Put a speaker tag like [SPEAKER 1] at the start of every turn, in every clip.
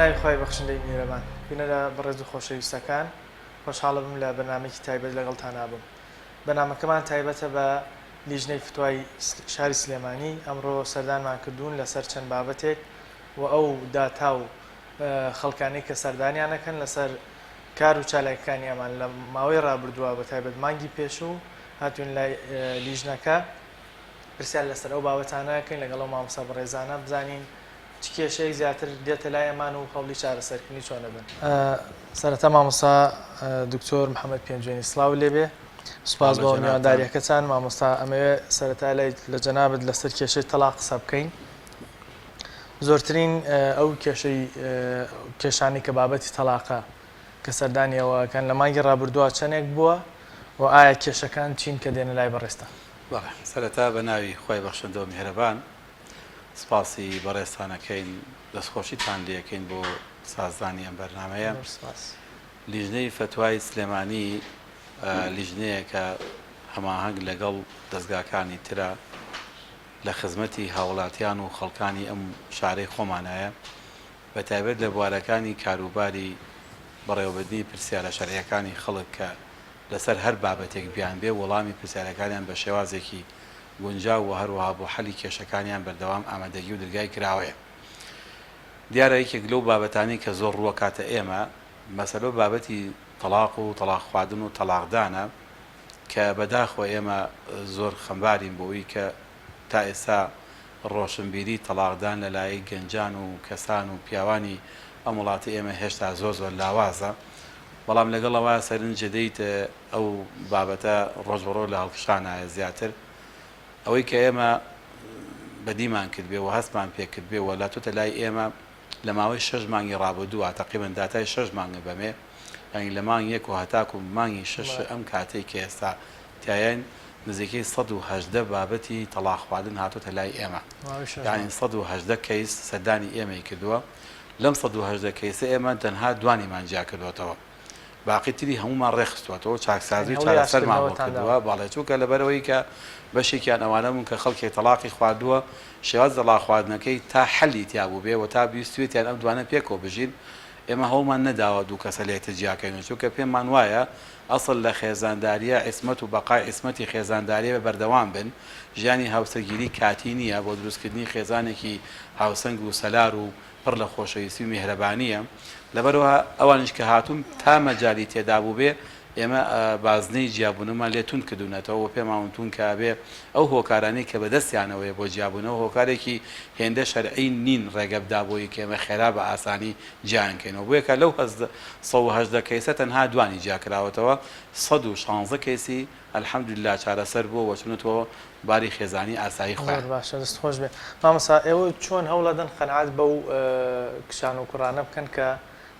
[SPEAKER 1] ناوی خوای بەخشندەی میهرەبان. بینەرە بەڕێز و خۆشەویستەکان خۆشحاڵەبم لە بەرنامەیەکی تایبەت لەگەڵتانا بم. بەرنامەکەمان تایبەتە بە لیژنەی فتوای شاری سلێمانی، ئەمڕۆ سەردانمان کردوون لەسەر چەند بابەتێک و ئەو داتا و خەڵکانەی کە سەردانیان ئەکەن لەسەر کار و چالاکیەکانی ئەمان لە ماوەی ڕابردووە بە تایبەت مانگی پێشوو هاتوین لای لیژنەکە پرسیار لەسەر ئەو بابەتانە ئەکەین لەگەڵ ئەو مامۆستا بەڕێزانە بزانین چ کێشەیەک زیاتر دێتە لای ئەمان و هەوڵی چارەسەرکردنی چۆن ئەدەن. سەرەتا مامۆستا دکتۆر محمد پێنجوێنی سڵاوت لێبێ سوپاس بۆ میوانداریەکەتان مامۆستا ئەمەوێ سەرەتا لای لە جەنابت لەسەر کێشەی تەڵاق قسە بکەین زۆرترین ئەو کێشەی کێشانەی کە بابەتی تەڵاقە کە سەردانی ئەوە ئەکەن لە مانگی ڕابردووە چەندێک بووە و ئایا کێشەکان چین کە دێنە لای بەڕێزتان؟
[SPEAKER 2] بەڵێ سەرەتا بە ناوی خوای بەخشندە و میهرەبان سپاسی بەڕێزتان ئەکەین دەستخۆشیتان لێ ئەکەین بۆ سازدانی ئەم بەرنامەیە.
[SPEAKER 1] زۆر سپاس.
[SPEAKER 2] لیژنەی فەتوای سلێمانی لیژنەیەکە هەماهەنگ لەگەڵ دەزگاکانی ترە لە خزمەتی هاوڵاتیان و خەڵکانی ئەم شارەی خۆمانایە بەتایبەت لە بوارەکانی کاروباری بەڕێوەبردنی پرسیارە شەرعیەکانی خەڵک کە لەسەر هەر بابەتێک بیانبێ وەڵامی پرسیارەکانیان بە شێوازێکی گونجاو و هەروەها بۆ حەلی کێشەکانیان بەردەوام ئامادەگی و درگای کراوەیە. دیارە یەکێک لەو بابەتانەی کە زۆر ڕووەکاتە ئێمە مەسەلە و بابەتی تەڵاق و تەڵاق خواردن و تەڵاقدانە کە بەداخەوە ئێمە زۆر خەمبارین بۆوی کە تا ئێستا ڕۆشنبیری تەڵاقدان لە لایەی گەنجان و کەسان و پیاوانی ئەم وڵاتەی ئێمە هێشتا زۆر زۆر لاوازە بەڵام لەگەڵ ئەوە سەرنج دەیت ئەو بابەتە ڕۆژ بە ڕۆژ لە هەڵکشانایە زیاتر ئەوەی کە ئێمە بەدیمان کردبێ و هەستمان پێ کردبێ و لاتۆتە لای ئێمە لە ماوەی شەش مانگی ڕابردووە تەقریبەن داتای شەش مانگە بەمێ یانی لە مانگی یەک و هەتاکو مانگی شەش ئەم کاتەی کە ئێستا تیایاین نزیکەی 118 بابەتی تەڵاق خواردن هاتۆتە لای ئێمە یانی 118 کەیس سەردانی ئێمەی کردووە لەم 118 کەیسە ئێمە تەنها دوانیمان جیا کردووەتەوە باقی تری هەموومان ڕێکخستووەتەوە چاکسازی و چارەسەرمان بۆ کردووە بەڵێ چونکە لەبەرئەوەی کە بەشێکیان ئەوانە بوون کە خەڵکێک تەڵاقی خواردووە شێوازی تەڵاق خواردنەکەی تا حەلی تیا بووبێ و تا ویستوێتیان ئەم دوانە پێکەوە بژین ئێمە هەوڵمان نەداوە دوو کەسە لە یەکتر جیاکەینەوە چونکە پێمان وایە ئەسڵ لە خێزانداریە عیسمەت و بەقای عیسمەتی خێزانداریە بە بەردەوام بن ژیانی هاوسەرگیری کاتی نییە بۆ دروستکردنی خێزانێکی هاوسەنگ و سەلار و پڕ لە خۆشەویستی و میهرەبانییە، لەبەرئەوە ئەوانیش کە هاتوون تا مەجالی تێدابووبێ ئێمە بازنەی جیابوونەوەمان لێ توند کردوونەتەوە و پێمان وتوون کە ئەبێ ئەو هۆکارانەی کە بەدەستیانەوەیە بۆ جیابوونەوە هۆکارێکی هێندە شەرعی نین ڕێگە بدا بۆی کە ئێمە خێرا بە ئاسانی جیایان کەینەوە بۆیە کە لەو 118 کەیسە تەنها دوانی جیاکراوەتەوە 116 کەیسی الحمدللە چارەسەر بووە و چوونەتەوە باری خێزانی ئاسایی
[SPEAKER 1] خۆیان. زۆر باشە دەست خۆش بێ مامۆستا ئێوە چۆن هەوڵەدەن قەناعەت بەو کچان و کوڕانە بکەن کە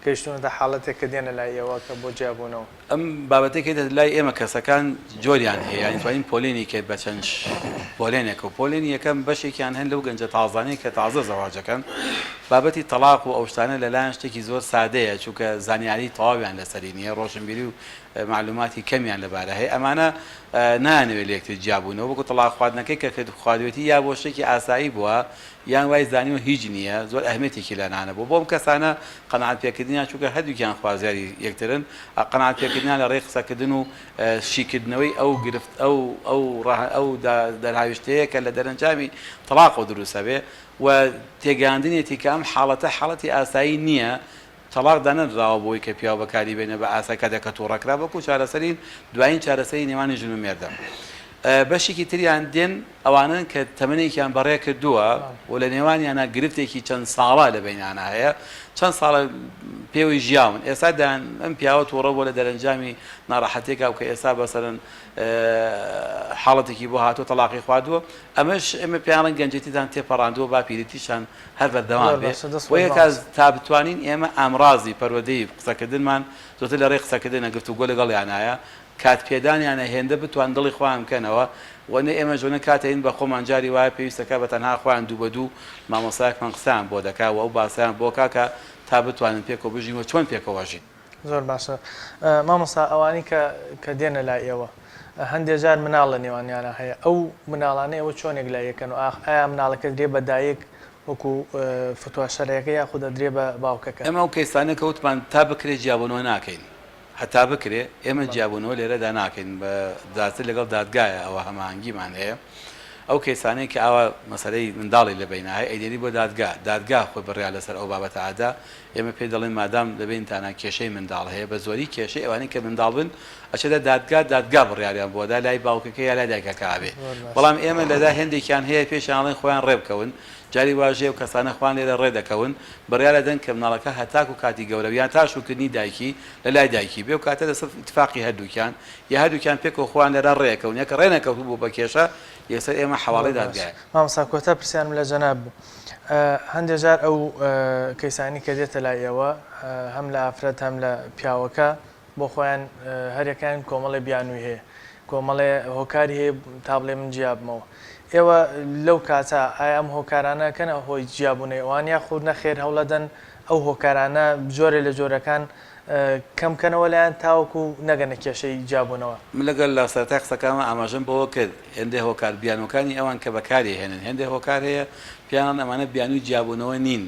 [SPEAKER 1] گەیشتوونەتە حاڵەتێک کە دێنە لای ئێوە کە بۆ جیابوونەوە؟
[SPEAKER 2] ئەم بابەتەی کە دێتە لای ئێمە کەسەکان جۆریان هەیە یانی توانین پۆلێنی کەین بە چەند پۆلێنێکەوە پۆلێنی یەکەم بەشێکیان هەن لەو گەنجە تازانەی کە تازە زەواجەکەن بابەتی تەڵاق و ئەو شتانە لەلایان شتێکی زۆر سادەیە چونکە زانیاری تەواویان لەسەری نییە ڕۆشنبیری و مەعلوماتی کەمیان لەبارە هەیە ئەمانە نایانەوێت لە یەکتر جیابوونەوە وەکو تەڵاق خواردنەکەی کە کرد خواردوێتی یا بۆ شتێکی ئاسایی بووە یان وای زانیوە هیچ نییە زۆر ئەهمیەتێکی لا نانەبووە بۆ ئەم کەسانە قەناعەت پێکردنیان چونکە هەردووکیان خوازیاری یەکترن قەناعەت پێکردنیان لە ڕێی قسەکردن و شیکردنەوەی ئەو گرفت ئەو ئەو ئەو دەرهاویشتەیە کە لە دەرەنجامی تەڵاقەوە دروست ئەبێ و تێگەیاندنێتی کە ئەم حاڵەتە حاڵەتی ئاسایی نییە تەڵاق دانەنراوە بۆی کە پیاو بەکاری بێنێ بە ئاسای کاتێک کە توڕە کرا بەڵکو چارەسەری دوایین چارەسەری نێوانی ژن و مێردە. بەشێکی تریان دێن ئەوانەن کە تەمەنێکیان بەڕێ کردووە و لە نێوانیانە گرفتێکی چەند ساڵە لە بەینانە هەیە چەند ساڵە پێوەی ژیاون ئێستا دایان ئەم پیاوە توڕە بووە لە دەرەنجامی ناڕەحەتێکا و کە ئێستا بەسەرن حاڵەتێکی بۆ هاتووە تەڵاقی خواردووە ئەمەش ئێمە پێیان گەنجێتیتان تێپەڕاندووە با پیرێتیشتان هەر بەردەوام
[SPEAKER 1] زۆر
[SPEAKER 2] بێ
[SPEAKER 1] باشە دەست
[SPEAKER 2] بۆ
[SPEAKER 1] خۆش
[SPEAKER 2] یەکا
[SPEAKER 1] مامۆستا.
[SPEAKER 2] تا بتوانین ئێمە ئامڕازی پەروەردەی قسەکردنمان زۆرتر لە ڕێی قسەکردنە گفتوگۆ لەگەڵیانایە کات پێدانیانە هێندە بتوان دڵی خۆیان بکەنەوە و نە ئێمەش وە نە کات هەین بە خۆمان جاری وایە پێویستەکا بە تەنها خۆیان دوو بە دوو مامۆستایەکمان قسەیان بۆ دەکا و ئەو باسەیان بۆ کا کە تا بتوانن پێکەوە بژین و چۆن پێکەوە ژین.
[SPEAKER 1] زۆر باشە مامۆستا ئەوانەی کە کە دێنە لای ئێوە هەندێ جار مناڵ لە نێوانیانا هەیە ئەو مناڵانەی ئێوە چۆن یەکلایی ئەکەن و ئاخ ئایا مناڵەکە درێ بە دایک وەکو فتوا شەرعیەکە یاخود ئەدرێ بە باوکەکە؟
[SPEAKER 2] ئێمە ئەو کەیسانەی کە وتمان تا بکرێ جیابوونەوە ناکەین هەتا بکرێ ئێمە جیابوونەوە لێرەدا ناکەین بە زیاتر لەگەڵ دادگایە ئەوە هەماهەنگیمان هەیە ئەو کەیسانەی کە ئاوا مەسەلەی منداڵی لە بەینا هەیە ئەینێری بۆ دادگا دادگا خۆی بڕیار لەسەر ئەو بابەتە ئەدا ئێمە پێی دەڵێین مادام لە بەینتانا کێشەی منداڵ هەیە بە زۆری کێشەی ئەوانەی کە منداڵ بن ئەچێتە دادگا دادگا بڕیاریان بۆ ئەدا لای باوکەکە یا لای دایکەکە ئەبێ بەڵام ئێمە لەدا هێندێکیان هەیە پێشیان ئەڵێن خۆیان ڕێ بکەون جاری واش هەیە ئەو کەسانە خۆیان لێرە ڕێ دەکەون بڕیار ئەدەن کە مناڵەکە هەتاکو کاتی گەورە یان تا شووکردنی دایکی لە لای دایکی بێ و کاتە لەسەر ئیتفاقی هەردووکیان یا هەردووکیان پێکەوە خۆیان لێرە ڕێ ئەکەون یا کە ڕێ نەکەوتوو بوو بە کێشە یەکسەر ئێمە حەواڵەی دادگایە.
[SPEAKER 1] مامۆستا کۆتا پرسیارم لە جەناب بوو هەندێ جار ئەو کەیسانی کە دێتە لای ئێوە هەم لە ئافرەت هەم لە پیاوەکە بۆ خۆیان هەریەکەیان کۆمەڵێ بیانووی هەیە کۆمەڵێ هۆکاری هەیە تا بڵێ من جیابمەوە ئێوە لەو کاتە ئایا ئەم هۆکارانە کەنە هۆی جیابوونەی ئەوان یاخود نەخێر هەوڵەدەن ئەو هۆکارانە جۆرێ لە جۆرەکان کەم کەنەوە لایان تاوەکو نەگەنە کێشەی جیابوونەوە.
[SPEAKER 2] من لەگەڵ لە سەرەتای قسەکانما ئاماژەم بەوە کرد هێندێ هۆکار بیانووەکانی ئەوان کە بەکاری هێنن هێندێ هۆکار هەیە پێیان ئەڵێن ئەمانە بیانووی جیابوونەوە نین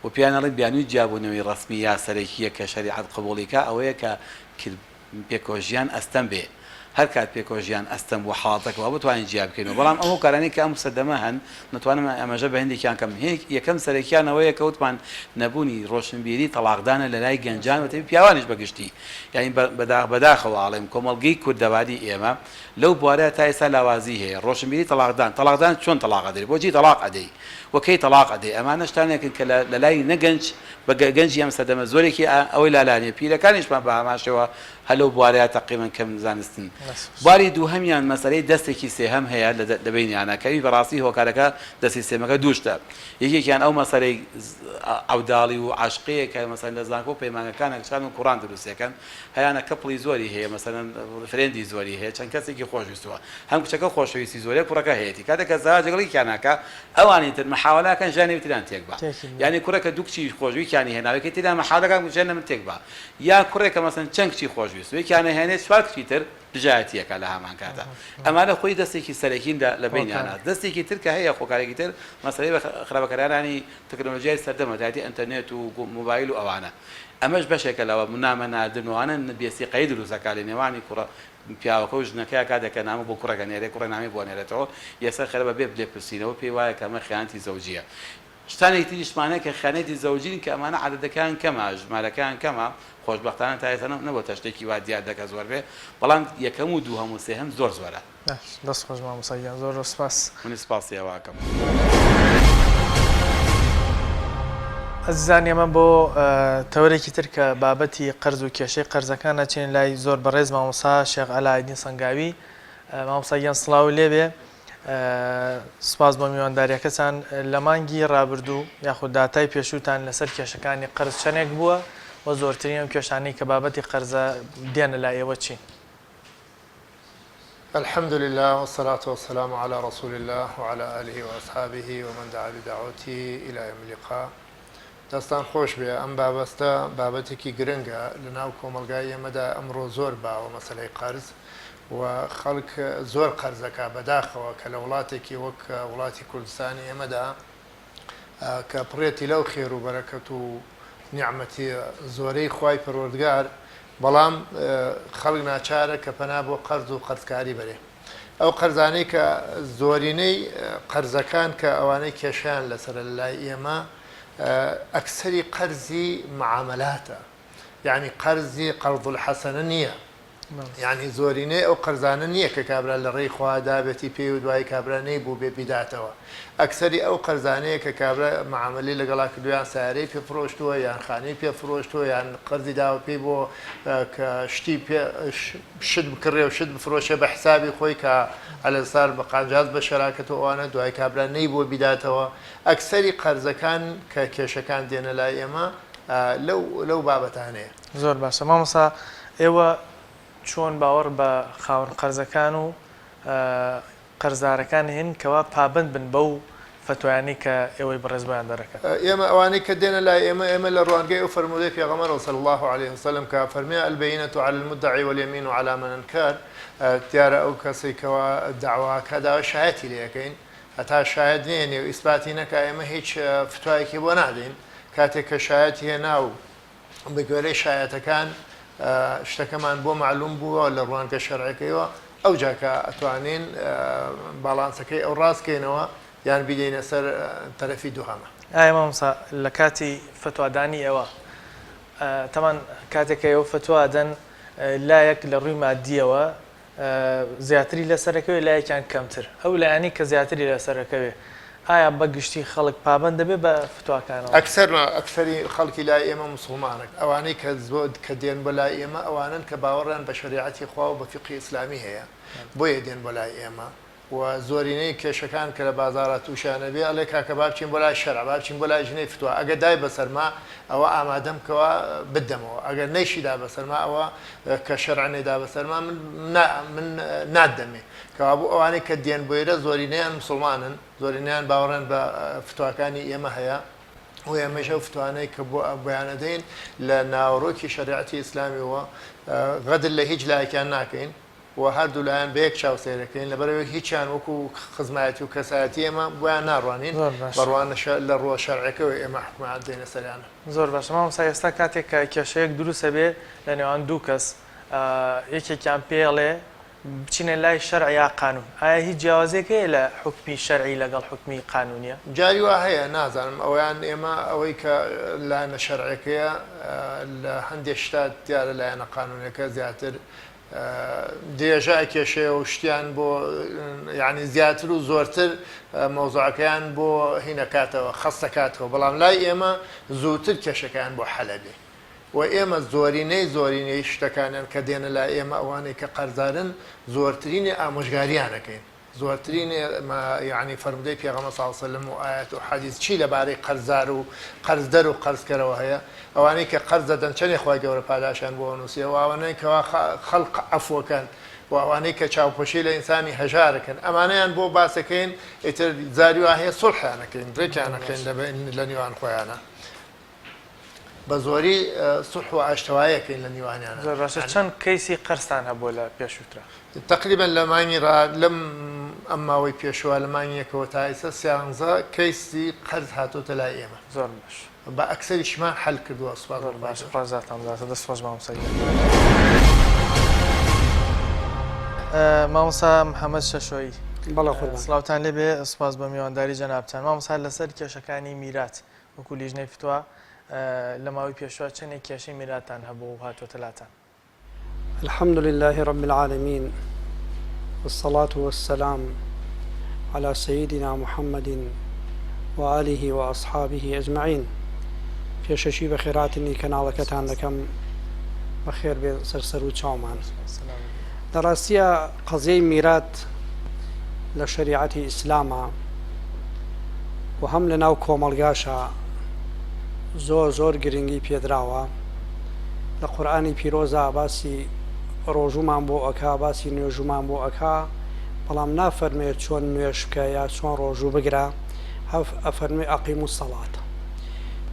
[SPEAKER 2] و پێیان ئەڵێن بیانووی جیابوونەوەی ڕەسمی یا سەرەکییە کە شەریعەت قبووڵی کا ئەوەیە کە پێکەوە ژیان ئەستەم بێ هەر کات پێکەوە ژیان ئەستەم بوو حاڵەتەکە وا بتوانین جیا بکەینەوە بەڵام ئەو هۆکارانەی کە ئەم سەردەمە هەن دەتوانم ئاماژە بە هەندێکیان کەم یەکەم سەرەکیان ئەوەیە کە وتمان نەبوونی ڕۆشنبیری تەڵاقدانە لە لای گەنجان و تەبی پیاوانیش بە گشتی یانی بەداخەوە ئاڵێم کۆمەڵگەی کوردەواری ئێمە لەو بوارە تا ئێستا لاوازی هەیە ڕۆشنبیری تەڵاقدان تەڵاقدان چۆن تەڵاق ئەدرێ بۆچی تەڵاق ئەدەی و کەی تەڵاق ئەدەی ئەمانە شتانێکن کە لە لای نە گەنج بە گەنجی ئەم سەردەمە زۆرێکی ئەوەی لا لانیە پیرەکانیشمان بە هەمان شێوە هەر لەو بوارەیا تەقریبەن کەم زانستن. بواری دووهەمیان مەسەلەی دەستێکی سێهەم هەیە لە بەینیانا کە ئەویش بەڕاستی هۆکارەکە دەستی سێمەکە دوو شتە یەکێکیان ئەو مەسەلەی عەوداڵی و عەشقەیە کە مەسەلەن لە زانکۆ و پەیمانگەکانا کچان و کوڕان دروستیەکەن هەیانە couple ی زۆری هەیە مەسەلەن friend ی زۆری هەیە چەند کەسێکی خۆشویستووە هەم کچەکە خۆشەویستی زۆرە کوڕەکە هەیەتی کاتێک کە زەواج لەگەڵ یەکیان ئەکا ئەوانی تر مەحاوەلە ئەکەن ژیانی ئەوی تریان تێک با یانی کوڕێک کە دوو کچی خۆشوی یەکیانی هێناوە یەکێ تریان مەحاولە ئەکا ژیانی من تێک با یا کوڕێک کە مەسەلەن چەند کچی خۆشویست و یەکیان ئەهێنێ چوار کچی تر دژایەتی ئەکا لە هەمان کاتا ئەمانە خۆی دەستێکی سەرەکین لە لە بەینیانا دەستێکی تر کە هەیە خۆکارێکی تر مەسەلەی بە خراپ بەکارهێنانی تەکنەلۆژیای سەردەمە تایبەتی ئەنتەرنێت و مۆبایل و ئەوانە ئەمەش بەشێکە لەوە نامە ناردن و ئەوانە بێسیقەیی دروست ئەکا لە نێوانی کوڕە پیاوەکە و ژنەکەیا کاتێک کە نامە بۆ کوڕێک ئەنێرێ کوڕێ نامەی بۆ ئەنێرێتەوە یەکسەر خێرا بە بێ لێپرسینەوە پێی وایە کە ئەمە خیانەتی زەوجیە شتانێکی تریشمان هەیە کە خیانەتی زەوجین کە ئەمانە عەدەدەکەیان کەمە ژمارەکەیان کەمە خۆشبەختانە تا ئێستا نەبۆتە شتێکی وا دیار دەکە زۆر بێ بەڵام یەکەم و دووهەم و سێهەم زۆر زۆرە.
[SPEAKER 1] باش دەست خۆش مامۆستا گیان زۆر زۆر سوپاس.
[SPEAKER 2] منیش سوپاسی ئێوە ئەکەم.
[SPEAKER 1] ئەزیزان ئێمە بۆ تەوەرێکی تر کە بابەتی قەرز و کێشەی قەرزەکان ئەچینە لای زۆر بەڕێز مامۆستا شێخ عەلائەدین سەنگاوی مامۆستا گیان سڵاوو لێبێ سوپاس بۆ میوانداریەکەتان لە مانگی ڕابردوو یاخود داتای پێشووتان لەسەر کێشەکانی قەرز چەندێک بووە و زۆرترین ئەو کێشانەی کە بابەتی قەرزە دێنە لای ئێوە چین؟
[SPEAKER 3] الحمد للە والصلاة والسلام علی رسول اللە وعلی آله واصحابه ومن دعا بدعوته الی یوم اللقاء دەستان خۆش بێ ئەم بابەستە بابەتێکی گرنگە لەناو کۆمەڵگای ئێمەدا ئەمڕۆ زۆر باوە مەسەلەی قەرز و خەڵک زۆر قەرزەکا بەداخەوە کە لە وڵاتێکی وەک وڵاتی کوردستانی ئێمەدا کە پڕێتی لەو خێر و بەرەکەت و نیعمەتی زۆرەی خوای پەروەردگار بەڵام خەڵک ناچارە کە پەنا بۆ قەرز و قەرزکاری بەرێ ئەو قەرزانەی کە زۆرینەی قەرزەکان کە ئەوانەی کێشیان لەسەرە لای ئێمە ئەکسەری قەرزی معاملاتە یعنی قەرزی قەرض الحەسەنە نییە یانی زۆرینەی ئەو قەرزانە نییە کە کابرا لە ڕێی خوا دابێتی پێی و دوایی کابرا نەیبووبێ بیداتەوە. ئەکسەری ئەو قەرزانەیە کە کابرا مەعامەلەی لەگەڵا کردووە یان سەیارەی پێ فرۆشتووە یان خانووی پێ فرۆشتووە یان قەرزی داوە پێی بۆ کە شتی پێ شت بکڕێ و شت بفرۆشێ بە حسابی خۆی کە ئەلەسار بە قانجاز بە شەراکەت و ئەوانە دوای کابرا نەیبووە بیداتەوە. ئەکسەری قەرزەکان کە کێشەکان دێنە لای ئێمە لەو لەو بابەتانەیە.
[SPEAKER 1] زۆر باشە مامۆستا ئێوە چۆن باوەڕ بە خاوەن قەرزەکان و قەرزارەکان هێنن کەوا پابەند بن بەو فەتوایانەی کە ئێوەی بەڕێز بۆیان دەرەکەن؟
[SPEAKER 3] ئێمە ئەوانەی کە دێنە لای ئێمە ئێمە لە ڕوانگەی ئەو فەرموودەی پێغەمبەرەوە صلی اللە علیه وسلم کە فەرمی البینة علی المدعی والیمین علی من انکر دیارە ئەو کەسەی کەوا دەعوا ئەکا داوای شایەتی لێ ئەکەین. هەتا شایەت نەیەنێ و ئیسپاتی نەکا ئێمە هیچ فتوایەکی بۆ نادەین کاتێک کە شایەت هێنا و بە گوێرەی شایەتەکان شتەکەمان بۆ مەعلوم بووە لە ڕوانگە شەرعەکەیەوە ئەوجا کە ئەتوانین باڵانسەکەی ئەو ڕاست کەینەوە یان بیدەینە سەر تەرەفی دووهەمە.
[SPEAKER 1] ئایا مامۆستا لە کاتی فەتوادانی ئێوە تەمان کاتێک کە ئێوە فەتوا ئەدەن لایەک لە ڕووی مادیەوە زیاتری لەسەر ئەکەوێ لایەکیان کەمتر ئەو لایەنەی کە زیاتری لەسەر ئەکەوێ ئایا بە گشتی خەڵک پابەند دەبێ بە فتواکانەوە؟
[SPEAKER 3] ئەکسەر ئەکسەری خەڵکی لای ئێمە موسڵمانە ئەوانەی کە زۆر کە دێن بۆ لای ئێمە ئەوانەن کە باوەڕیان بە شەریعەتی خوا و بە فیقهی ئیسلامی هەیە بۆیە دێن بۆ لای ئێمە و زۆرینەی کێشەکان کە لە بازاڕا تووشیان ئەبێ ئەڵێ کاکە با بچین بۆ لای شەرع با بچین بۆ لای ژنەی فتوا ئەگەر دای بەسەرما ئەوە ئامادەم کەوا بتدەمەوە ئەگەر نەیشی دا بەسەرما ئەوە کە شەرع نەیدا بەسەرما من نا من ناتدەمێ کەوابوو ئەوانەی کە دێن بۆیرە زۆرینەیان موسڵمانن زۆرینەیان باوەڕیان بە فتواکانی ئێمە هەیە و ئێمەش ئەو فتوانەی کە بۆ بۆیان ئەدەین لە ناوەڕۆکی شەریعەتی ئیسلامیەوە غەدر لە هیچ لایەکیان ناکەین و هەردوو لایان بە یەک چاو سەیرەکەین لەبەرئەوەی هیچیان وەکو خزمایەتی و کەسایەتی ئێمە بۆیان ناڕوانین
[SPEAKER 1] زۆر باشە.
[SPEAKER 3] بە ڕوانە شە لە ڕووە شەرعیەکەوە ئێمە حوکمیان دەینە سەریان.
[SPEAKER 1] زۆر باشە مامۆستا ئێستا کاتێک کە کێشەیەک دروست ئەبێ لە نێوان دوو کەس یەکێکیان پێی ئەڵێ بچینە لای شەرع یا قانون ئایا هیچ جیاوازیەک هەیە لە حوکمی شەرعی لەگەڵ حوکمی قانونیە؟
[SPEAKER 3] جاری وا هەیە نازانم ئەوەیان ئێمە ئەوەی کە لایەنە شەرعیەکەیە لە هەندێ شتا دیارە لایەنە قانونیەکە زیاتر درێژە ئەکێشێ و شتیان بۆ یعنی زیاتر و زۆرتر مەوزوعەکەیان بۆ هینەکاتەوە خەستەکاتەوە بەڵام لای ئێمە زووتر کێشەکەیان بۆ حەلەبێ و ئێمە زۆرینەی زۆرینەی شتەکانیان کە دێنە لای ئێمە ئەوانەی کە قەرزارن زۆرترینی ئامۆژگاریانەکەین زۆرترین یەعنی فەرموودەی پێغەمبەر صلی اللە علیە وسلم و ئایەت و حەدیس چی لەبارەی قەرزار و قەرزدەر و قەرزکەرەوە هەیە ئەوانەی کە قەرز دەدەن چەنێ خوای گەورە پاداشیان بۆ نووسیە و ئەوانەی کەوا خەڵق عەفوەکەن و ئەوانەی کە چاوپۆشی لە ئینسانی هەژارەکەن ئەمانەیان بۆ باسەکەین ئیتر جاری وا هەیە سوڵحیانەکەین ڕێکیانەکەین لە نێوان خۆیانە بە زۆری سوڵح و ئاشتەوایی ئەکەین لە نیوانیانا.
[SPEAKER 1] زۆر باشە چەند کەیسی قەرزتان هەبووە لە پێشووترا؟
[SPEAKER 3] تەقریبەن لە مانگی ڕا لەم ئەم ماوەی پێشووە لە مانگی یەکەوە تا ئیستا سیانزە کەیسی قەرز هاتۆتە لای ئێمە.
[SPEAKER 1] زۆر باش.
[SPEAKER 3] بە ئەکسەریشمان حەل کردووە سوپاس بۆ
[SPEAKER 1] زۆر
[SPEAKER 3] خوای
[SPEAKER 1] باش
[SPEAKER 3] گەورە.
[SPEAKER 1] خوا جەزاتان بداتەوە دەست خۆش مامۆستا گیان. مامۆستا محەمەد شەشۆیی.
[SPEAKER 4] بەڵێ قوربان.
[SPEAKER 1] سڵاوتان لێبێ سوپاس بۆ میوانداری جەنابتان. مامۆستا لەسەر کێشەکانی میرات وەکو لیژنەی فتوا لە ماوەی پێشوە چەندێک کێشەی میراتتان هەبووە و هاتووەتە لاتان؟
[SPEAKER 4] الحمد للە رب العالمین والصلاة والسلام علی سیدنا محمد وآله وأصحابه اجمعین پێشەکی بەخێرهاتنی کەناڵەکەتان دەکەم بەخێر بێن سەر سەر و چاومان لە ڕاستیە قەزیەی میرات لە شەریعەتی ئیسلاما و هەم لە ناو کۆمەڵگاشا زۆر زۆر گرنگی پێدراوە لە قورئانی پیرۆزا باسی ڕۆژوومان بۆ ئەکا باسی نوێژومان بۆ ئەکا بەڵام نافەرمێ چۆن نوێژ بکە یا چۆن ڕۆژوو بگرە هەف ئەفەرمێ ئەقیمو الصلاة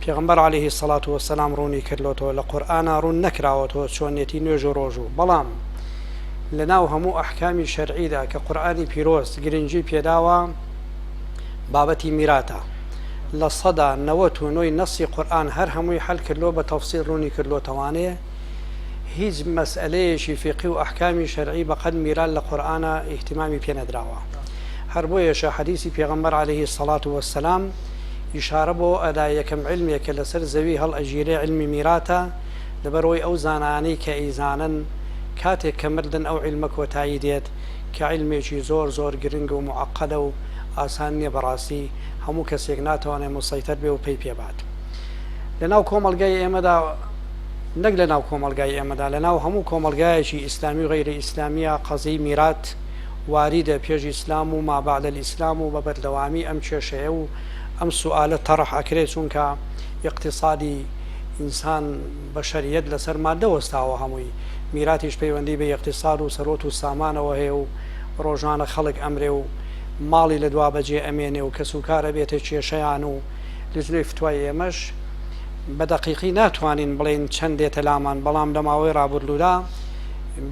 [SPEAKER 4] پێغەمبەر علیه الصلاة والسلام ڕوونی کردلۆتەوە لە قورئانا ڕوون نەکراوەتەوە چۆنیەتی نوێژ و ڕۆژوو بەڵام لەناو هەموو ئەحکامی شەرعیدا کە قورئانی پیرۆز گرنگی پێداوە بابەتی میراتە 99% ی نەسی قورئان هەر هەمووی حەل کردلۆ بە تەفسیل ڕوونی کردلۆتەوانێ هیچ مەسئەلەیەکی فیقهی و ئەحکامی شەرعی بەقەد میرات لە قورئانا ئیهتیمامی پێ نەدراوە هەر بۆیەشە حەدیسی پێغەمبەر علیه الصلوة والسلام ئیشارە بۆ ئەدا یەکەم عیلمێک کە لەسەر زەوی هەڵئەگیرێ عیلمی میراتە لەبەرئەوەی ئەو زانایانەی کە ئەیزانن کاتێک کە مردن ئەو عیلمە کۆتایی دێت کە عیلمێکی زۆر زۆر گرنگ و موعەقەدە و ئاسان نیە بەڕاستی هەموو کەسێک ناتوانێ موسەیتەر بێ و پەی پێ بات لەناو کۆمەڵگای ئێمەدا نەک لەناو کۆمەڵگای ئێمەدا لەناو هەموو کۆمەڵگایەکی ئیسلامی و غەیرە ئیسلامیە قەزیەی میرات واریدە پێش ئیسلام و ما بعد الاسلام و بە بەردەوامی ئەم کێشەیە و ئەم سوئالە تەڕح ئەکرێ چونکە ئیقتیسادی ئینسان بەشەریەت لەسەر مادە وەستاوە هەمووی میراتیش پەیوەندی بە ئیقتیساد و سەروەت و سامانەوە هەیە و ڕۆژانە خەڵک ئەمرێ و ماڵی لە دوا بەجێ ئەمێنێ و کەسوکار ئەبێتە کێشەیان و لجنەی فتوای ئێمەش بە دەقیقی ناتوانین بڵێین چەند دێتە لامان بەڵام لە ماوەی ڕابردوودا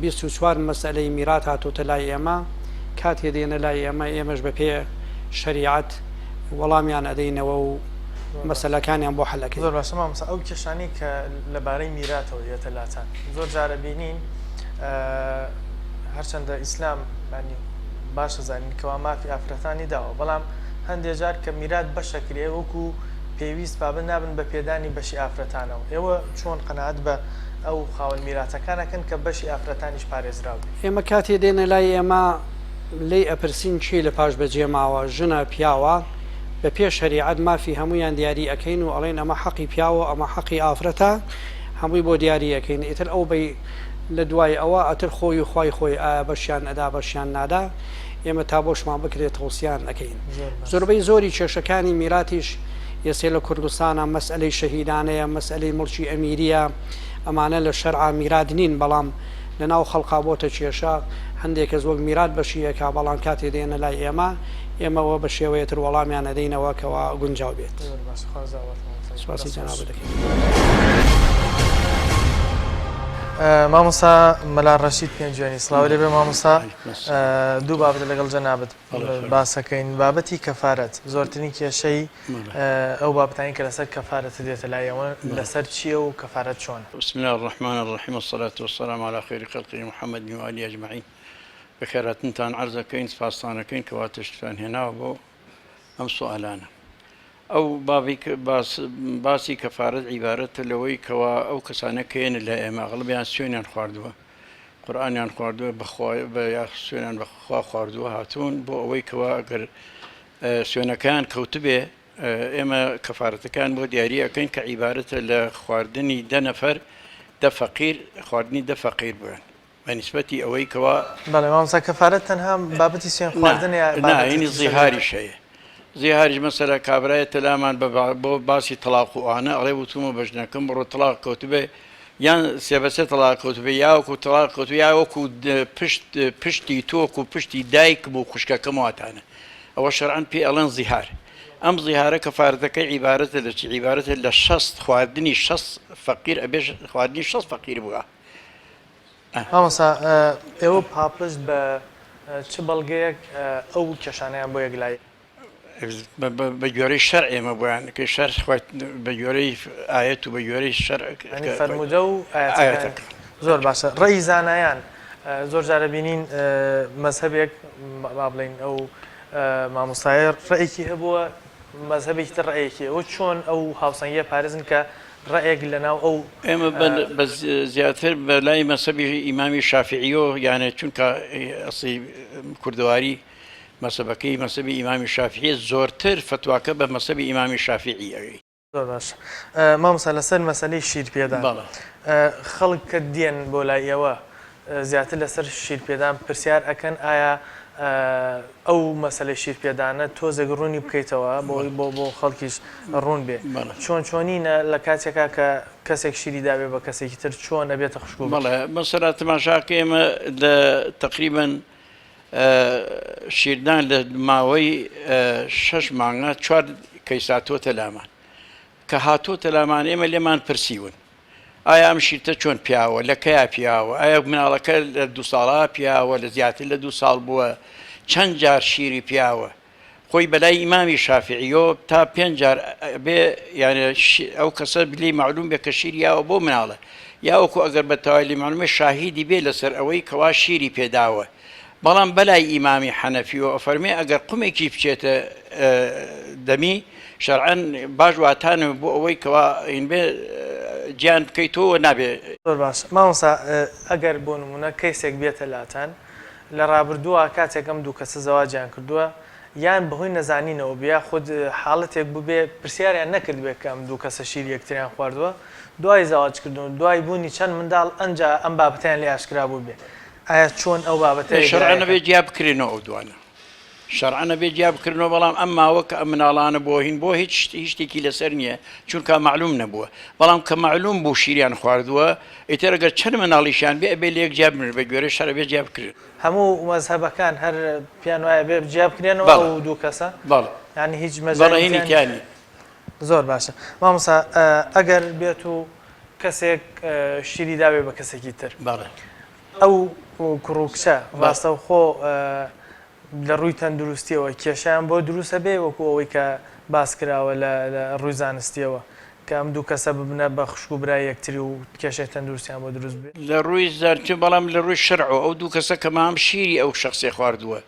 [SPEAKER 4] 24 مەسئلەی میرات هاتۆتە لای ئێمە کاتێ دێنە لای ئێمە ئێمەش بە پێ. شەریعەت وەڵامیان ئەدەینەوە و مەسەلەکانیان بۆ حەل ئەکەین.
[SPEAKER 1] زۆر باشە مامۆستا ئەو کێشانەی کە لەبارەی میراتەوە یەتە لاتان زۆر جار ئەبینین هەرچەندە ئیسلام یانی باش ئەزانین کەوا مافی ئافرەتانی داوە بەڵام هەندێ جار کە میرات بەشەکرێ وەکو پێویست پابەند نابن بە پێدانی بەشی ئافرەتانەوە ئێوە چۆن قەناعەت بە ئەو خاوەن میراتەکان ئەکەن کە بەشی ئافرەتانیش پارێزراو بێ؟
[SPEAKER 4] ئێمە کاتێ دێنە لای ئێمە لێی ئەپرسین کێی لە پاش بەجێ ماوە ژنە پیاوە بە پێ شەریعەت مافی هەموویان دیاری ئەکەین و ئەڵێین ئەمە حەقی پیاوە ئەمە حەقی ئافرەتە هەمووی بۆ دیاری ئەکەین ئیتر ئەو بەی لە دوای ئەوە ئەتر خۆی و خوای خۆی ئایا بەشیان ئەدا بەشیان نادا ئێمە تا بۆشمان بکرێت تەوسیان ئەکەین زۆربەی زۆری کێشەکانی میراتیش ئێستێ لە کوردستانە مەسئەلەی شەهیدانەیە مەسئەلەی مڵکی ئەمیریە ئەمانە لە شەرعا میرات نین بەڵام لە ناو خەڵقا بۆتە کێشە هەندێک کەس وەک میرات بەشی ئەکا بەڵام کاتێ دێنە لای ئێمە ئێمە وە بە شێوەیە تر وەڵامیان ئەدەینەوە کەوا گونجاو بێت.
[SPEAKER 1] زۆر باشە خوا زاوات مامۆستا گیان.
[SPEAKER 4] سوپاسی جەنابت دەکەین.
[SPEAKER 1] مامۆستا مەلا ڕەشید پێنجوێنی سڵاو لێ بێ مامۆستا دوو بابەتە لەگەڵ جەنابت باسەکەین بابەتی کەفارەت زۆرترین کێشەی ئەو بابەتانی کە لەسەر کەفارەت دێتە لای ئەوە لەسەر چییە و کەفارەت چۆن؟
[SPEAKER 5] بسم اللە الرحمن الرحیم الصلاة والسلام علی خیر خلقه محمد و آله اجمعین بەخێرهاتنتان عەرز ئەکەین سپاستان ئەکەین کەوا تەشریفتان هێناوە بۆ ئەم سوالانە ئەو بابی باس باسی کەفارەت عیبارەتە لەوەی کەوا ئەو کەسانە کە یەنە لای ئێمە ئەغڵبیان سوێنیان خواردووە قورئانیان خواردووە بەخوا بە یا سوێنیان بەخوا خواردووە هاتوون بۆ ئەوەی کەوا ئەگەر سوێنەکەیان کەوتبێ ئێمە کەفارەتەکان بۆ دیاری ئەەکەین کە عیبارەتە لە خواردنی دە نەفەر دە فەقیر خواردنی دە فەقیر بوویان بە نیسبەتی ئەوەی کەوا.
[SPEAKER 1] بەڵێ مامۆستا کەفارەت تەنها بابەتی سوێن خواردنە یا
[SPEAKER 5] نا نا هینی زیهاریش هەیە زیهاریش مەسەلە کابرایە تەلامان بە بۆ باسی تەڵاق و ئانە ئەڵێ وتومە بە ژنەکەم بڕۆ تەڵاق کەوتبێ یان سێ بە سێ تەڵاق کەوتبێ یا وەکو تەڵاق کەوتبێ یا وەکو پشت پشتی تۆ وەکو پشتی دایکم و خوشکەکەم واتانە ئەوە شەرعەن پێی ئەڵێن زیهار ئەم زیهارە کەفارەتەکەی عیبارەتە لە چی عیبارەتە لە شەست خواردنی شەست فەقیر ئەبێ خواردنی شەست فەقیر بووە
[SPEAKER 1] مامۆستا ئێوە پاپشت بە چ بەڵگەیەک ئەو کێشانەیان بۆ یەکلایی؟
[SPEAKER 5] بە گوێرەی شەرع ئێمە بۆیان کە شەرع خۆی بە گوێرەی ئایەت و بە گوێرەی شەرع
[SPEAKER 1] یانی فەرموودە و ئایەتەکان. زۆر باشە ڕەئی زانایان زۆر جارە بینین مەزهەبێک با بڵێین ئەو مامۆستایە ڕەئێکی هەبووە مەزهەبێکی تر ڕەئێکی ئەوە چۆن ئەو هاوسەنگیە پارێزن کە ڕەئێک لەناو ئەو.
[SPEAKER 5] ئێمە بە زیاتر بە لای مەزهەبی ئیمامی شافیعیەوە یانێ چونکە ئەسڵی کوردەواری مەزهەبەکەی مەزهەبی ئیمامی شافیعیە زۆرتر فەتواکە بە مەزهەبی ئیمامی شافیعی ئەگەی.
[SPEAKER 1] زۆر باشە مامۆستا لەسەر مەسەلەی شیر پێدان خەڵک کە دێن بۆ لای ئێوە زیاتر لەسەر شیرپێدان پرسیار ئەکەن ئایا ئەو مەسەلەی شیرپێدانە تۆزێک ڕوونی بکەیتەوە بۆ بۆ بۆ خەڵکیش ڕوون بێ چۆن چۆنینە لە کاتێکا کە کەسێک شیری دابێ بە کەسێکی تر چۆن ئەبێتە خوشک و
[SPEAKER 5] بەڵێ مەسەلا تەماشاکە ئێمە لە تقریبا شیردان لە ماوەی شەش مانگە چوار کەیس هاتووەتە لامان کە هاتووەتە لامان ئێمە لێمان پرسیون ئایا ئەم شیرتە چۆن پیاوە؟ لە کەیا پیاوە؟ ئایا مناڵەکە لە دوو ساڵا پیاوە؟ لە زیاتر لە دوو ساڵ بووە؟ چەند جار شیری پیاوە؟ خۆی بەلای ئیمامی شافعیۆ تا پێنج جار ئەبێ یانێ ئەو کەسە لێی مەعلوم بێ کە شیر یاوە بۆ مناڵە یاوەکو ئەگەر بە تەواوی لێ مەعلوم بێ شاهیدی بێ لەسەر ئەوەی کەوا شیری پێداوە بەڵام بەلای ئیمامی حەنەفیەوە ئەفەرمێ ئەگەر قومێکیش بچێتە دەمی شەرعەن باش واتانە بۆ ئەوەی کەوا هین بێ جیان بکەیتەوە نابێ.
[SPEAKER 1] زۆر باشە مامۆستا ئەگەر بۆ نمونە کەیسێک بێتە لاتان لە ڕابردووە کاتێک ئەم دوو کەسە زەواجیان کردووە یان بەهۆی نەزانینەوە بێ یاخود حاڵەتێک بووبێ پرسیاریان نەکردبێ کە ئەم دوو کەسە شیری یەکتریان خواردووە دوای زەواجکردن و دوای بوونی چەند منداڵ ئەنجا ئەم بابەتەیان لێ ئاشکرا بووبێ ئایا چۆن ئەو بابەتە
[SPEAKER 5] شەرعەن
[SPEAKER 1] یەکلاییەکەن؟
[SPEAKER 5] ئەبێ جیا بکرێنەوە ئەو دوانە شەرعەن ئەبێ جیا بکرنەوە بەڵام ئەم ماوە کە ئەم مناڵانە بۆ هین بۆ هیچ هیچ شتێکی لەسەر نییە چونکە مەعلوم نەبووە بەڵام کە مەعلوم بوو شیریان خواردووە ئیتر ئەگەر چەند مناڵیشیان بێ ئەبێ لەیەک جیا ببن بە گوێرەی شەرع ئەبێ جیا بکرێن.
[SPEAKER 1] هەموو مەزهەبەکان هەر پێیان وایە بێ جیا بکرێنەوە
[SPEAKER 5] بەڵێ
[SPEAKER 1] ئەو دوو کەسە؟
[SPEAKER 5] بەڵێ
[SPEAKER 1] یانی هیچ
[SPEAKER 5] بەڵێ
[SPEAKER 1] مەجالی
[SPEAKER 5] هینی
[SPEAKER 1] تیا
[SPEAKER 5] تیا
[SPEAKER 1] نییە؟
[SPEAKER 5] نییە.
[SPEAKER 1] زۆر باشە مامۆستا ئەگەر بێت و کەسێک شیری دابێ بە کەسێکی تر
[SPEAKER 5] بەڵێ.
[SPEAKER 1] ئەو کوڕ و کچە
[SPEAKER 5] بەڵێ.
[SPEAKER 1] ڕاستەوخۆ. لە ڕووی تەندروستیەوە کێشەیان بۆ دروست ئەبێ وەکو ئەوەی کە باس کراوە لە ڕووی زانستیەوە کە ئەم دوو کەسە ببنە بە خوشک و برای یەکتری و کێشەی تەندروستیان بۆ دروست بێ؟
[SPEAKER 5] لە ڕووی زانستی بەڵام لە ڕووی شەرعەوە ئەو دوو کەسە کە مام شیری ئەو شەخسەی خواردووە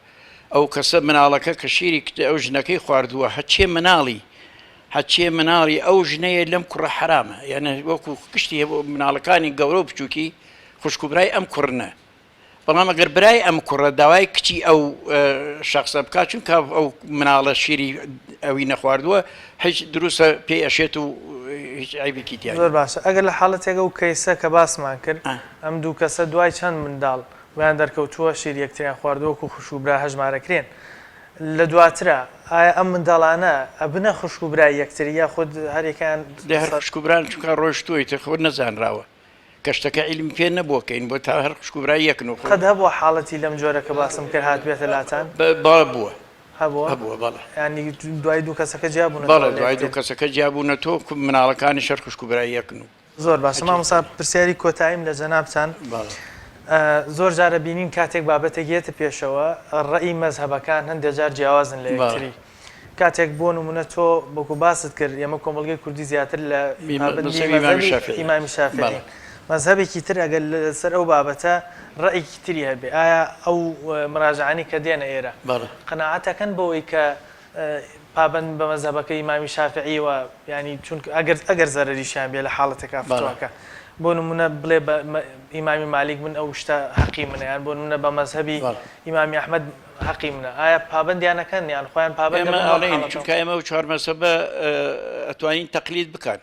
[SPEAKER 5] ئەو کەسە مناڵەکە کە شیری ئەو ژنەکەی خواردووە هەچێ مناڵی هەچێ مناڵی ئەو ژنەیە لەم کوڕە حەرامە یانە وەکو گشتی هەبوو مناڵەکانی گەورە و بچووکی خوشک و برای ئەم کوڕنە بەڵام ئەگەر برای ئەم کوڕە داوای کچی ئەو شەخسە بکات چونکە ئەو مناڵە شیری ئەوی نەخواردووە هیچ دروستە پێی ئەشێت و هیچ عیبێکی تیا
[SPEAKER 1] زۆر باشە ئەگەر لە حاڵەتێک ئەو کەیسە کە باسمان کرد ئەم دوو کەسە دوای چەند منداڵ بۆیان دەرکەوتووە شیری یەکتریان خواردووە وەکو خوشک و برا هەژمارەکرێن لە دواترا ئایا ئەم منداڵانە ئەبنە خوشک و برای یەکتری یاخود هەریەکەیان
[SPEAKER 5] دەی هەر خوشک و بران چونکە ڕۆیشتووە ئیتر خۆ نەزانراوە کە شتەکە عیلم پێ نەبووە کەین بۆ تا هەر خوشک و برای یەکن و خۆ.
[SPEAKER 1] قەت هەبووە حاڵەتی لەم جۆرە کە باسم کرد هاتبێتە لاتان؟
[SPEAKER 5] بەڵێ بووە.
[SPEAKER 1] هەبووە؟
[SPEAKER 5] هەبووە بەڵێ.
[SPEAKER 1] یانی دوای دوو کەسەکە جیا بوونەتەوە
[SPEAKER 5] بەڵێ دوای دوو کەسەکە جیا بوونەتەوە مناڵەکانیش هەر خوشک و برای یەکن و.
[SPEAKER 1] زۆر باشە مامۆستا پرسیاری کۆتاییم لە جەنابتان زۆر جار ئەبینین کاتێک بابەتێک یەتە پێشەوە ڕەئی مەزهەبەکان هەندێ جار جیاوازن لە یەکتری کاتێک بۆ نمونە تۆ وەکو باست کرد ئێمە کۆمەڵگەی کوردی زیاتر لە ئیمامی شافعی مەزهەبێکی تر ئەگەر لەسەر ئەو بابەتە ڕەئێکی تری هەبێ ئایا ئەو مراجعانەی کە دێنە ئێرە قەناعەتەکەن بەوەی کە پابەند بە مەزهەبەکەی ئیمامی شافعیەوە یانی چونکە ئەگەر ئەگەر زەرەریشیان بێ لە حاڵەتێکا فتواکە بۆ نمونە بڵێ بە ئیمامی مالیک من ئەو شتە هەقی منە یان بۆ نمونە بە مەزهەبی ئیمامی ئەحمەد هەقی منە ئایا پابەندیان ئەکەن یان خۆیان پابەند
[SPEAKER 5] ئێمە ئەڵێین چونکە ئێمە ئەو چوار مەزهەبە ئەتوانین تەقلید بکەن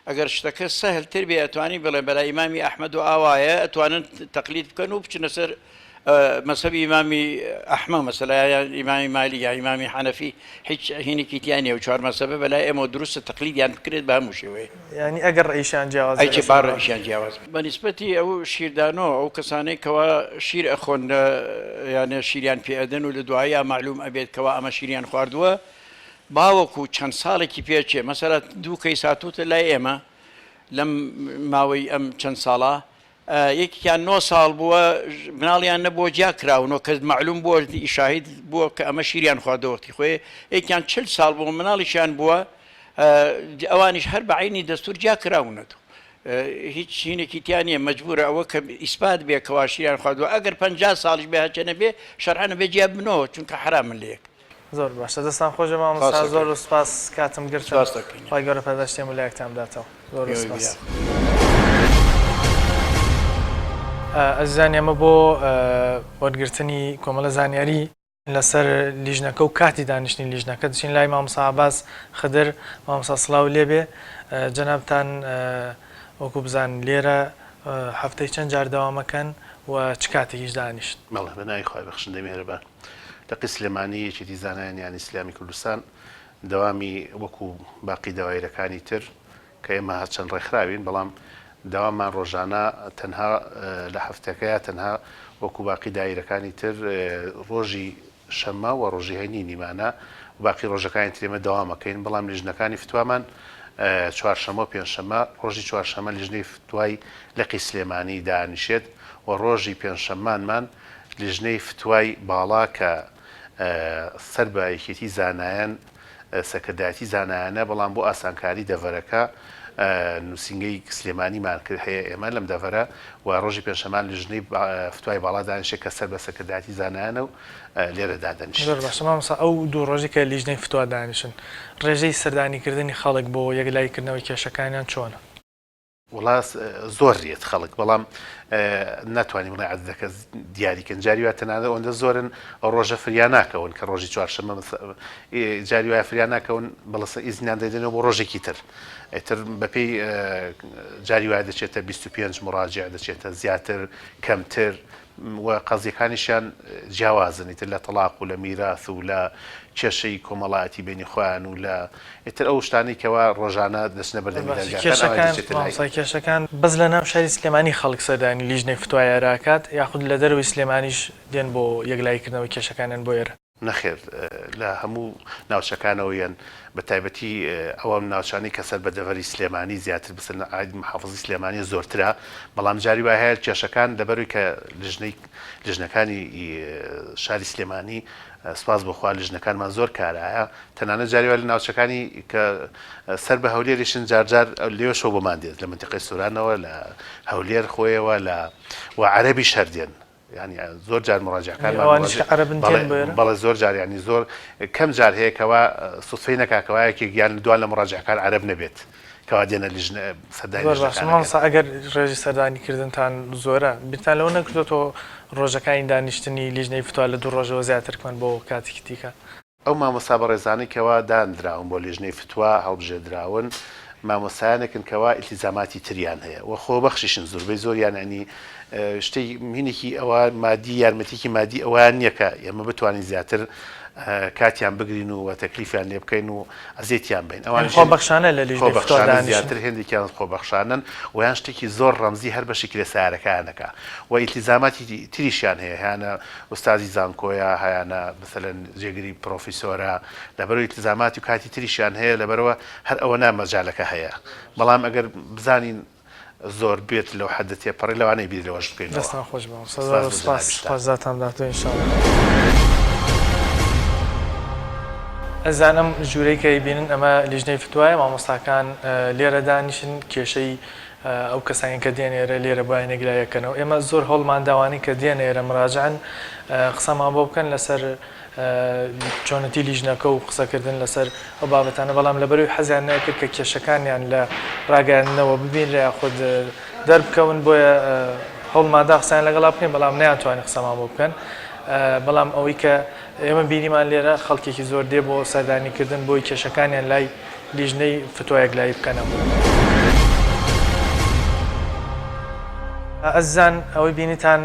[SPEAKER 5] ئەگەر شتەکە سەهل تر بێ ئەتوانی بڵێ بەلا ئیمامی ئەحمەد و ئاوایە ئەتوانن تەقلید بکەن و بچنە سەر مەسەبی ئیمامی ئەحمە مەسەلا یان ئیمامی مالی یا ئیمامی حەنەفی هیچ هینێکی تیا نییە و چوار مەسەبە بەلای ئێمەوە دروستە تەقلیدیان بکرێت بە هەموو شێوەیەک.
[SPEAKER 1] یانی ئەگەر ڕەئیشیان جیاواز بێ
[SPEAKER 5] ئەی چی با ڕەئیشیان جیاواز بێ. بە نیسبەتی ئەو شیردانۆ ئەو کەسانەی کەوا شیر ئەخۆن لە یانێ شیریان پێ ئەدەن و لە دواییا مەعلوم ئەبێت کەوا ئەمە شیریان خواردووە باوەکو چەند ساڵێکی پێ چێ مەسەلا دوو کەیس هاتووتە لای ئێمە لەم ماوەی ئەم چەند ساڵە یەکێکیان نۆ ساڵ بووە مناڵیان نەبووە جیا کراون و کەس مەعلوم بووە شاهید بووە کە ئەمە شیریان خواردووە وەختی خۆی یەکیان چل ساڵ بووە مناڵیشیان بووە ئەوانیش هەر بە عینی دەستور جیا کراونەتەوە هیچ هینێکی تیا نییە مەجبورە ئەوە کە ئیسپات بێ کەوا شیریان خواردووە ئەگەر 50 ساڵیش بێ هەرچە نەبێ شەرعەن بێ جیا بنەوە چونکە حەرامن لە یەک.
[SPEAKER 1] زۆر باشە دەستان خۆش بێ مامۆستا زۆر سوپاس کاتم گرتم خوای گەورە پاداشتی هەموو لایەکتان بداتەوە زۆر سوپاس. ئەزیزان ئێمە بۆ وەرگرتنی کۆمەڵە زانیاری لەسەر لیژنەکە و کاتی دانیشتنی لیژنەکە دەچین لای مامۆستا عەباس خدر مامۆستا سڵاو لێبێ جەنابتان وەکو بزانن لێرە هەفتەی چەند جار دەوامەکەن و چ کاتێکیش دانیشت؟
[SPEAKER 6] بەڵێ بە ناوی خوای بەخشندەی میهرەبان. لقی سلێمانی یەکێتی زانایان یانی ئیسلامی کوردستان دەوامی وەکو باقی دەوایرەکانی تر کە ئێمە هەرچەند ڕێکخراوین بەڵام دەواممان ڕۆژانە تەنها لە هەفتەکەیا تەنها وەکو باقی دایرەکانی تر ڕۆژی شەممە و ڕۆژی هەینی نیمانە و باقی ڕۆژەکانی تر ئێمە دەوام ئەکەین بەڵام لیژنەکانی فتوامان چوارشەممە و پێنجشەممە ڕۆژی چوارشەممە لیژنەی فتوای لقی سلێمانی دانیشێت و ڕۆژی پێنجشەممانمان لیژنەی فتوای باڵا کە سەر بە یەکێتی زانایان سەرکردایەتی زانایانە، بەڵام بۆ ئاسانکاری دەڤەرەکە نووسینگەی سلێمانیمان کرد هەیە ئێمە لەم دەڤەرە و ڕۆژی پێنجشەممان لیژنەی فتوای باڵا دانیشێت کە سەر بە سەرکردایەتی زانایانە و لێرە دادەنیشێت.
[SPEAKER 1] زۆر باشە مامۆستا ئەو دوو ڕۆژەی کە لیژنەی فتوا دانیشن ڕێژەی سەردانیکردنی خەڵک بۆ یەکلاییکردنەوەی کێشەکانیان چۆنە؟
[SPEAKER 6] وەڵا زۆر یەت خەڵک بەڵام ناتوانین بڵێ عەدەدەکە دیاری کەن جاری وایە تەنانەت ئەوەندە زۆرن ئەو ڕۆژە فریا ناکەون کە ڕۆژی چوارشەممە جاری وایە فریا ناکەون بەڵسە ئیزنیان دەدەنەوە بۆ ڕۆژێکی تر ئیتر بەپێی جاری وایە دەچێتە 25 مراجع دەچێتە زیاتر کەمتر و قەزیەکانیشیان جیاوازن ئیتر لە تەڵاق و لە میراث و لە کێشەی کۆمەڵایەتی بەینی خۆیان و لە ئیتر ئەو شتانەی کەوا ڕۆژانە دەچنە بەردەمی
[SPEAKER 1] باشە
[SPEAKER 6] دادگاکان ئەوانە
[SPEAKER 1] کێشەکان
[SPEAKER 6] دەچێتە لای.
[SPEAKER 1] مامۆستا کێشەکان بەس لە ناو شاری سلێمانی خەڵک سەردانی لیژنەی فتوای ئێرە ئەکات یاخود لە دەرەوەی سلێمانیش دێن بۆ یەکلایی کردنەوەی کێشەکانیان بۆ ئێرە؟
[SPEAKER 6] نەخێر لە هەموو ناوچەکانەوە یەن بە تایبەتی ئەوە ناوچانەی کە سەر بە دەڤەری سلێمانی زیاتر بسن عاید محافظی سلێمانی زۆرترە بەڵام جاری وای هەیە کێشەکان لەبەروی کە لژنەی لژنەکانی شاری سلێمانی سپاس بۆ خوا لژنەکانمان زۆر کارایە تەنانەت جاری وای لە ناوچەکانی کە سەر بە هەولێریشن جارجار لێوەشەوە بۆمان دێت لە منتیقەی سورانەوە لە هەولێر خۆیەوە لە و عەرەبیش هەر دێن یانی زۆر جار مڕاجعەکانمان
[SPEAKER 1] ئەوانیش کە عەرەبن دێن بۆ ئێرە؟
[SPEAKER 6] بەڵێ زۆر جار یانی زۆر کەم جار هەیە کەوا سوتفەی نەکا کەوا یەکێک یان دوان لە مڕاجعەکان عەرەب نەبێت کەوا دێنە لیژنە سەردانی
[SPEAKER 1] زۆر باشە
[SPEAKER 6] لیژنەکانەکەن.
[SPEAKER 1] مامۆستا ئەگەر ڕێژەی سەردانی کردنتان زۆرە بیرتان لەوە نەکردۆتەوە ڕۆژەکانی دانیشتنی لیژنەی فتوا لە دوو ڕۆژەوە زیاتر بکەن بۆ کاتێکی دیکە؟
[SPEAKER 6] ئەو مامۆستا بەڕێزانەی کەوا داندراون بۆ لیژنەی فتوا هەڵبژێردراون مامۆستایانێکن کەوا ئیلتیزاماتی تریان هەیە و خۆبەخشیشن زوربەی زۆریان یانی شتێک هینێکی ئەوە مادی یارمەتیکی مادی ئەویان نییە کە ئێمە بتوانین زیاتر کاتیان بگرین و تەکلیفیان لێ بکەین و ئەزێتیان بین ئەوان
[SPEAKER 1] خۆبەخشانە لە لیژنەی فتوا
[SPEAKER 6] خۆبەخشانە
[SPEAKER 1] دانیشن.
[SPEAKER 6] زیاتر هێندێکیان خۆبەخشانەن و یان شتێکی زۆر ڕەمزی هەر بەشی کرێ سەیارەکەیان ئەکا و ئیلتیزاماتی تریشیان هەیە هەیانە ئوستازی زانکۆیە هەیانە مەسەلەن جێگری پرۆفیسۆرە لەبەرئەوەی ئیلتزاماتی و کاتی تریشیان هەیە لەبەرئەوە هەر ئەوەنە مەجالەکە هەیە بەڵام ئەگەر بزانین زۆر بێت لەو حەدە تێپەڕێ لەوانەیە بیر لەوەش بکەینەوە.
[SPEAKER 1] دەستان خۆش بێ مامۆستا
[SPEAKER 6] سپاس
[SPEAKER 1] زۆر
[SPEAKER 6] بۆ
[SPEAKER 1] سپاس
[SPEAKER 6] جەنابیشتان.
[SPEAKER 1] خوا جزاتان بداتەوە ان شاء اللە. ئەزیزان ئەم ژوورەی کە ئەیبینن ئەمە لیژنەی فتوایە مامۆستاکان لێرە دانیشن کێشەی ئەو کەسانی کە دێن ئێرە لێرە بۆیان یەکلایی ئەکەنەوە ئێمە زۆر هەوڵمان دا ئەوانەی کە دێن ئێرە مراجعن قسەمان بۆ بکەن لەسەر چۆنەتی لیژنەکە و قسەکردن لەسەر ئەو بابەتانە بەڵام لەبەرەوەی حەزیان نەکرد کە کێشەکانیان لە ڕاگەیاندنەوە ببینرێ یاخود دەربکەون بۆیە هەوڵماندا قسەیان لەگەڵا بکەین بەڵام نەیانتوانی قسەمان بۆ بکەن بەڵام ئەوەی کە ئێمە بینیمان لێرە خەڵکێکی زۆر دێ بۆ سەردانیکردن بۆی کێشەکانیان لای لیژنەی فتوا یەکلایی بکەنەوە. ئەزیزان ئەوەی بینیتان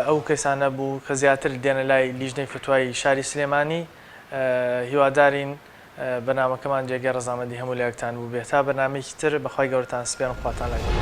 [SPEAKER 1] ئەو کەسانە بوو کە زیاتر دێنە لای لیژنەی فتوای شاری سلێمانی هیوادارین بەرنامەکەمان جێگەی ڕەزامەندی هەموو لایەکتان بووبێت تا بەرنامەیەکی تر بەخوای گەورەتان سپێرم خواتان لەگەڵ.